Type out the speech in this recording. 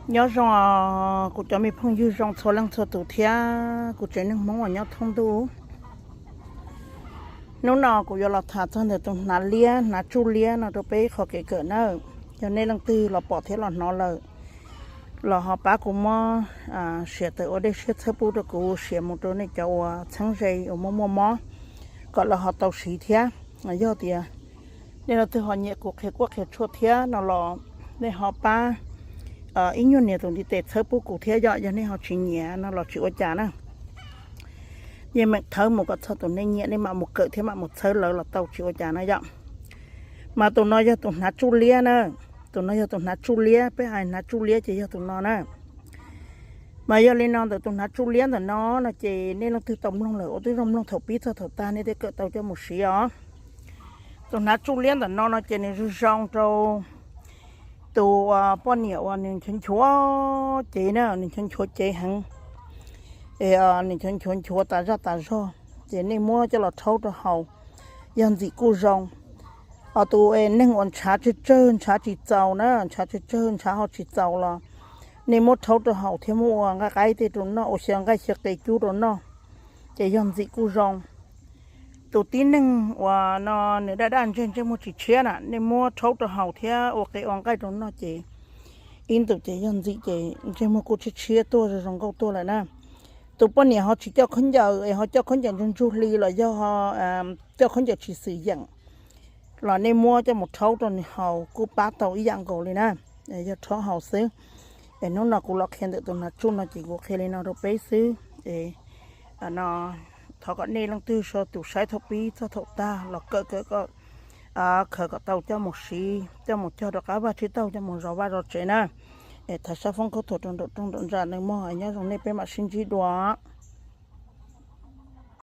Nyob zoo kuv cov me phooj ywg zoo txhua leej txhua tus thiab kuv tsev neeg Hmoob uas nyob thoob ntuj. Hnub no kuv yuav los tham txog ntawm tus hnav liab, hnav tsuj liab no rau peb qhov kev kawm nawb. Yog nej leej twg los pom thiab los hnov lawm, los ho pab kuv muab siav tawm ua dej siab txhawb pub rau kuv, siav mus rau nej cov uas txheeb ze uas muaj muaj mob kom lawv ho tau siv thiab. Yog tias nej leej twg ho nyiam kuv qhia kuab qhia tshuaj thiab no los nej ho pab ib nyuag nias tus ntiv tes txhawb pub kuv thiab yom. Yog nej ho tsis nyiam no los tsis ua cas na. Yeej meem thawb mus kom txog tus nej nyiam, nej mam mus kawm thiab mam mus txhawb lawv los tau, tsis ua cas na yom. Mas tus no yog tus hnav tsuj liab na. Tus no yog tus hnav tsuj liab, peb hais hnav tsuj liab ces yog tus no na. Mas yog li no ntawm tus hnav tsuj liab ntawm no no ces nej leej twg tau mloog lawm ua tib zoo mloog thaum pib txog thaum tag nej thiaj kawm tau coj mus siv os. Tus hnav tsuj liab ntawm no no ces nws zoo zoo rau tus poj niam uas nws nchuav nchuav cev na, nws nchuav nchuav cev heev, nws nchuav nchuav nchuav tas zaj tas zog, ces nej muab coj los rhaub rau haus, yog ntxim kuj zoo. Ho tus neeg uas ntshav tsawg tsawg ntshav tsis txaus na, ntshav tsawg tsawg ntshav ho tsis txaus los nej muab rhaub rau haus thiab muab ua nqaij qaib tej rau noj, ua xyaw nqaij xyaw qe cub rau noj, ces yog ntxim kuj zoo. Tus tib neeg uas no nws daj daj ntseg ntsej muag tsis tshiab na, nej muab rhaub rau haus thiab ua qe ua nqaij rau noj ces ib ntus ces yog ntxim ces ntsej muag kuj tshiab tshiab tuaj zoo zoo nkauj tuaj lawm na. Tus poj niam ho tsis coj khaub ncaws es ho coj khaub ncaws ntsug ntsug hli los yog coj khaub ncaws tsis xwm yeem los nej muab coj mus rhaub rau nws haus kuj pab tau ib yam nkaus li na. Yog rhaub haus xwb. Es hnub no kuv los qhia ntawm tus hnav tsuj no ces kuv qhia li no rau peb xwb. No thov kom nej leej twg tus saib thaum pib txog thaum tag los kawm kawm kom khaws kom tau coj mus siv, coj mus cog rau qab vaj tsib taug, coj mus zov vaj zov tsev na. Es thov sab foob khaub thuas rau nraum rooj nraum ntsa neeg mog, nyob zoo nej, peb mam sib ntsib dua.